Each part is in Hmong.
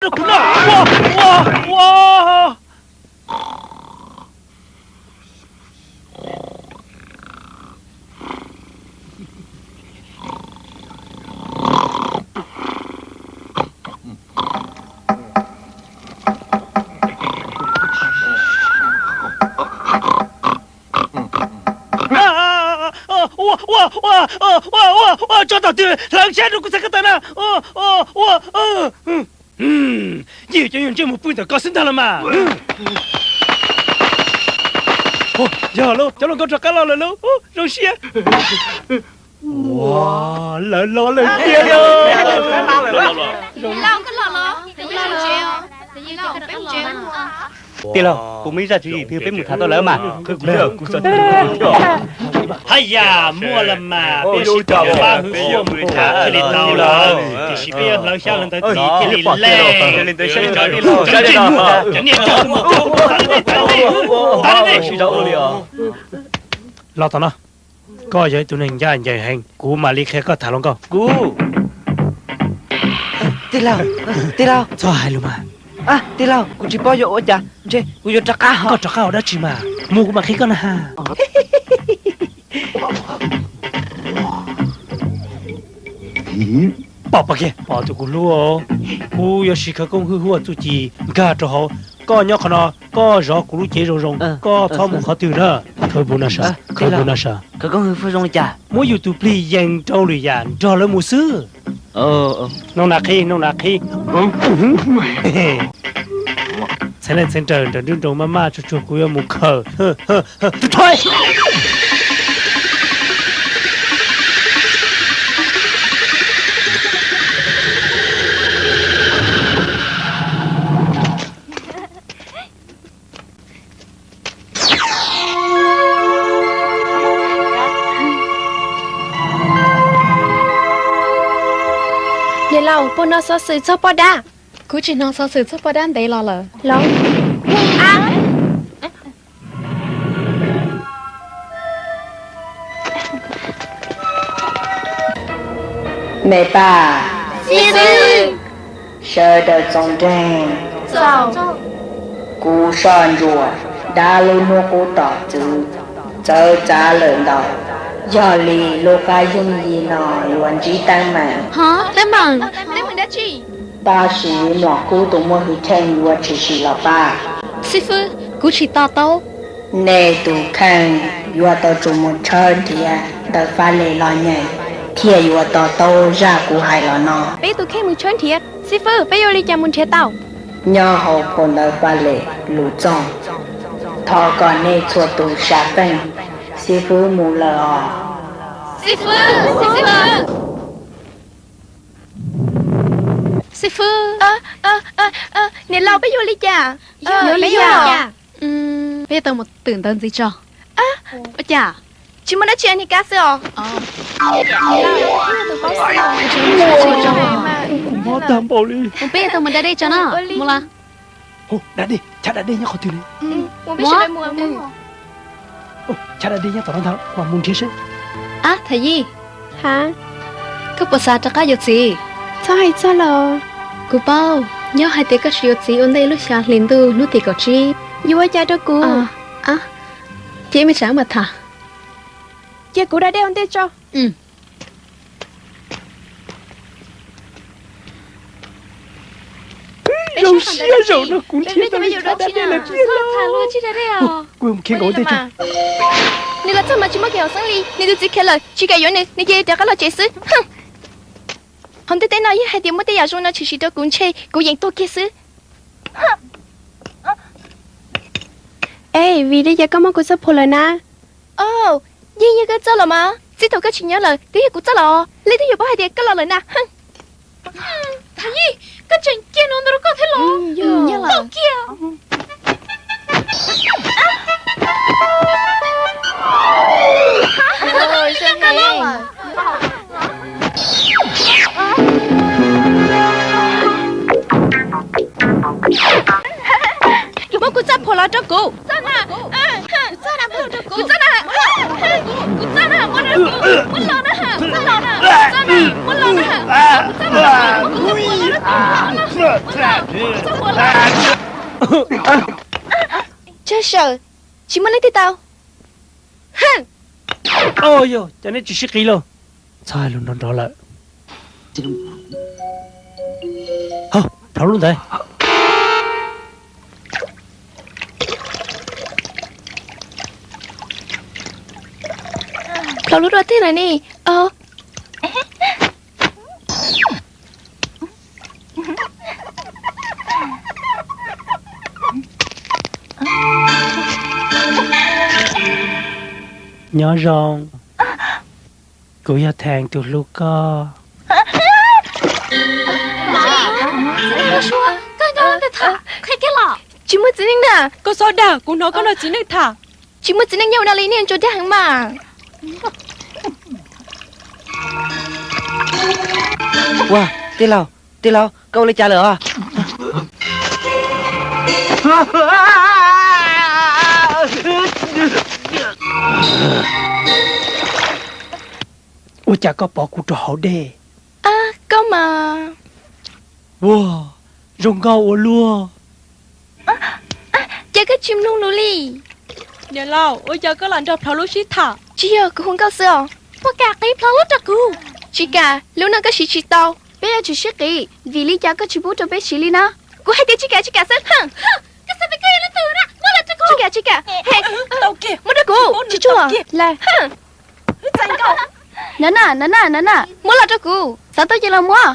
rau kuv no. Ua, ua, ua. Ua, ua, ua, ua, ua, tso tom twg, hlawv xyab rau kuv txhais ko taw na. Ua, ua, ua, ua. Yeej cov yuav ntsej muag pw ntawm ko xwb ntag los mas. Yog lauj, cov hluas nkauj rov qab los lawm lauj, zoo siab. Ua, lawv los lawm tiag. Tij laug, kuv muaj ib zaj tswv yim twg peb mus tham tau lawm mas. Haj yam muaj los mas, peb sib tham pab hwv xyuaj mus tham thiaj li tau lawm, tiam sis peb yuav hlawv xyab hlawv ntawv txiv thiaj li lej. Los tom no, koj yog ib tug neeg ncaj ncees heev, kuv mam li qhia koj tham hluas nkauj. Kuv, tij laug, tij laug, txhob hais lus mas. Tij laug, kuv tsis paub yuav ua cas, ntshe kuv yuav rov qab. Koj rov qab ua dab tsi mas, mus kuv mam qhia koj na ha. Pom, pom kiag, pom tus kuv hlub, kuv yuav siv khawv koob hwj huaj txuj ci nkag rau hauv. Koj nyob qhov no, koj zov kuv lub cev zoo zoo, koj txhob mus qhov twg na. Khawv koob hwj huaj zoo li cas? Muab yus tus plig yees rau lwm yam nrog lawv mus xwb. Noog nas qhib, noog nas qhib. Txheeb leej txheeb raws nram nruab nroog maj maj tsuag tsuag kuv yuav mus khaws. Niam laus, puas hnov xov xwm txog poj dab? Kuv tsis hnov xov xwm txog poj dab ntev los lawm. Los. Me paj, sawv daws txaus ntseeg. Kuv soj ntsuam dab lub hnub qub tom txwv txawv txav lawm ntau, yog li lub qab yooj yim no yuav ntsib teeb meem. Teeb meem? Tab sis mlom kub tus muaj hwj chim yuav tshwm sim los pab. Xib fwb, kuv tsis to taub. Nej tus kheej yuav tau tsum mus tshawb nrhiav ntawm Faj Lem los nyeem thiaj yuav to taub zaj kuv hais los no. Peb tus kheej mus tshawb nrhiav? Xib fwb, peb yuav ua li cas mus nrhiav tau? Nyob hauv phau ntawv Faj Lem lus txooj. Thov kom nej txhua tus sam feej, xib fwb mus lawm os. Xib fwb, xib fwb. Xib fwb. Niam laus, peb yuav ua li cas? Peb yuav ua li cas? Peb yuav tau mus twm ntawv ntxiv tso. Ua cas? Tsis muaj dab tsi, niag kab xwb os. Mob tag npaum li. Peb yuav tau mus da dej tso na. Mus los. Da dej, chav da dej nyob qhov twg li? Chav da dej nyob tom no ntag, kuv mus nrhiav seb. Ab, Thaj Yij, koj puas xav rov qab yuav txiv? Txhob hais txog los. Kuv paub, nyob hais tias koj tsis yuav txiv ua ntej lub xya hlis ntuj hnub tim kaum tsib. Yuav ua cas rau kuv? Ces me tsam mam tham. Cia kuv da dej ua ntej tso. Zoo siab zaum no kuv nrhiav tau li chav da dej lawm tiag lauj. Kuv mus khiav nkaum ua ntej tso. Nws los txog mas tsis muaj kev haum xeeb li, nws tus txiv khiav lawm tsis kam yuav nws, nws cia li rov qab los tsev xwb. Hauv ntiaj teb no yog hais tias muaj tej yam zoo no tshwm sim rau kuv ntshe kuv yeej tuag kiag xwb. Es vim li cas koj muab kuv txoj phuam lawm na? Yeej yog koj txoj los mas, txij thaum koj tsis nyob lawm twb yog kuv txoj los, leej twg yuav paub hais tias koj los lawm na. Thaj Yij, koj tseem cia nws ntau rau koj thiab los? Tau kiag. Muab kuv txoj phuam los rau kuv. Kuv txoj na, kuv txoj na, muab los na, muab los na, muab los na. Tsag sawm, tsis muaj leej twg tau. Yog cov neb tsis sib qiv los. Txhob hais lus nrov nrov lawm. Ho, rau lub ntawd. Plhov lub rau tiag lawm ne. Nyob zoo, kuv yog Theej tus hlub koj. Tsis muaj txiv neej na. Koj txhob dag, kuv hnov koj nrog txiv neej tham. Tsis muaj txiv neej nyob ua no li, niag ntsuag dag heev mas. Ua, tij laug, tij laug, koj ua li cas lawm os? Ua cas koj pov kuv rau hauv dej? Koj mas. Ua, zoo nkauj ua luaj. Cas koj tsis mloog lus li? Niam laus, ua cas koj lam nrog plhov lub sib tham? Tsis yog, kuv hu nkauj xwb os. Puas kam qiv plhov lub rau kuv? Tsis kam, lub no koj siv tsis tau. Peb yuav tsum sib qiv, vim li cas koj tsis pub rau peb siv li na? Kuv hais tias tsis kam, tsis kam xwb. Koj xav tias koj yog leej twg na? Muab los rau kuv. Tsis kam, tsis kam. Muab rau kuv, tsis tshua. Lawm. Nav na, nav na, nav na. Muab los rau kuv, xav tau ces los muab.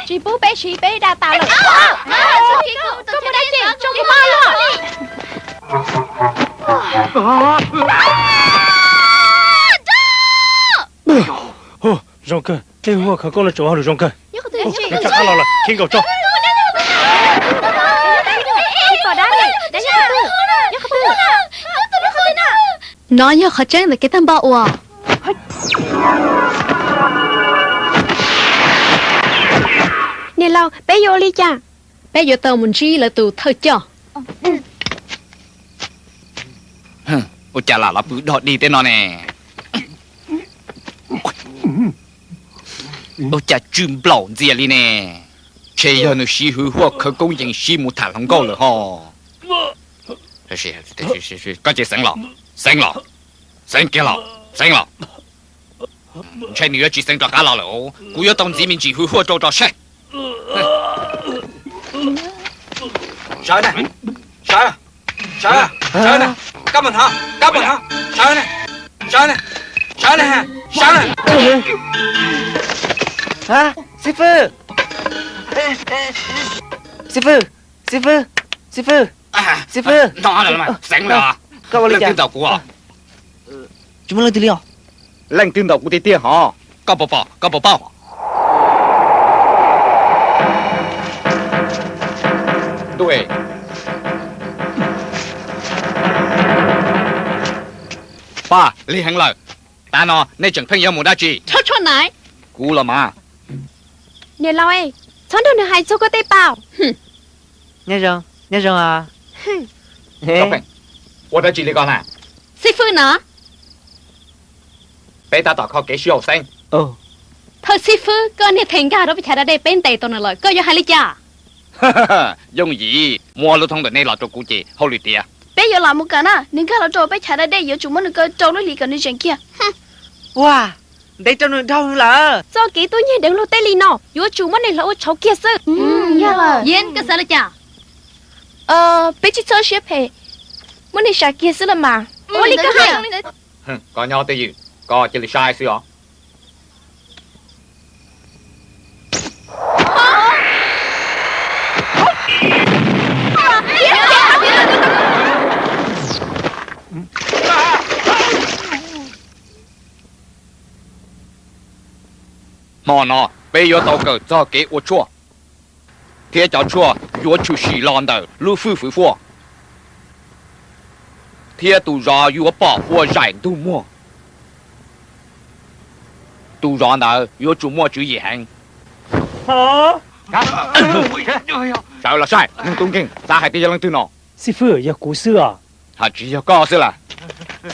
Tsis pub peb siv, peb dag tas lawm. Zoo kawg, tej huaj khawv koob no tseem ua hauj lwm zoo kawg. Nws rov qab los lawm, khiav nkaum tso. No yog qhov tseeb ntawm kev tag npaj uas. Niam laus, peb yuav ua li cas? Peb yuav tau mus ntsib lawv tus thawj coj. Ua cas lam los pw dog dig tej no ne? Ua cas tsw nplaum ntxias li ne? Ntshe yog nws siv hwv huaj khawv koob yees sib mus tham hluas nkauj lawm ho. Koj ces xeev los, xeev los, xeev kiag los, xeev los. Ntshai nws yuav tsis xeev rov qab los lawm. Kuv yuav tau ntxiv me ntsis hwv huaj rau tso seb. Sawv na, sawv, sawv, sawv na, kab mus hnov, kab mus hnov, sawv na, sawv na, sawv na, sawv na. Xib fwb, xib fwb, xib fwb, xib fwb, xib fwb. Xeev lawm, koj ua li cas? Leej twg ntaus kuv? Tsis muaj leej twg li os. Leej twg ntaus kuv tiag tiag hos? Koj puas pom, koj puas paub? Pab, lig heev lawm. Tav no nej tseem pheej yuav mus dab tsi? Kuv los mas. Niam laus, txhob nrog nws hais txog koj tej pab. Nyob zoo, nyob zoo. Ua dab tsi li ko na? Xib fwb no. Peb tab tom kho kev sib haum xeeb. Thawj xib fwb, koj niag theem nkag rau peb chav da dej, peb ntes tau nws lawm, koj yuav hais li cas? Yooj yim, muab lub thoob ntawm nej los rau kuv ces hauj lwm tiav. Peb yuav lam mus kawm na, nws nkag los rau peb chav da dej yuav tsum muab nws kaw rau lub hlis kom nws zeem kiag. Ua, ntes rau nws dhau lawm. Txoj kev tuaj nyiag deev luag tej li no yuav tsum muab nws hlawv ua tshauv kiag xwb. Yeeb, koj xav li cas? Peb tsis txhob siab phem, muab nws sam kiag xwb los mas. Ua li koj hais. Koj nyob twj ywm, koj cia li saib xwb os. Hmo no peb yuav tau kawm txog kev ua tshuaj, thiab cov tshuaj yuav tshwm sim los ntawm lub fwj fwv fuaj, thiab tus zov yuav pom ua zaim ntug muag. Tus zov ntawd yuav tsum muaj tswv yim heev. Sawv los saib, neeg tub nkeeg xav hais tias yog leej twg no? Xib fwb, yog kuv xwb os. Haj tsis yog koj xwb las?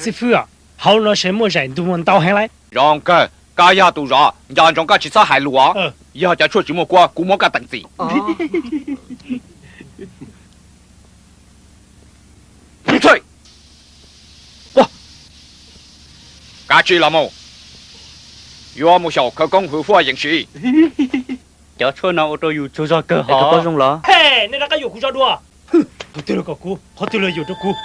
Xib fwb, hauv no saib muaj zaim ntug muaj ntau heev lawm. Zoo kawg, koj yog tus zov, nco ntsoov koj tsis txhob hais lus os. Yog cov tshuaj tsis muaj kua, kuv muab koj teem txim. Kav tsij los mus, yuav mus xyaum khawv koob hwv fuaj yees siv. Cov tshuaj no ua rau yus tsaug zog kawg hos. Nej rov qab yuam kuv zog dua. Qhov twg los kom kuv, qhov twg los yuam rau kuv.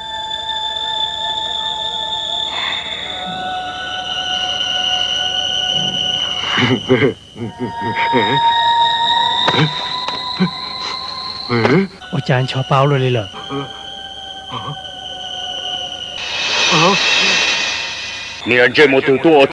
Ua cas ncho pab luaj li lawm? Niag ntsej muag twg tuaj ua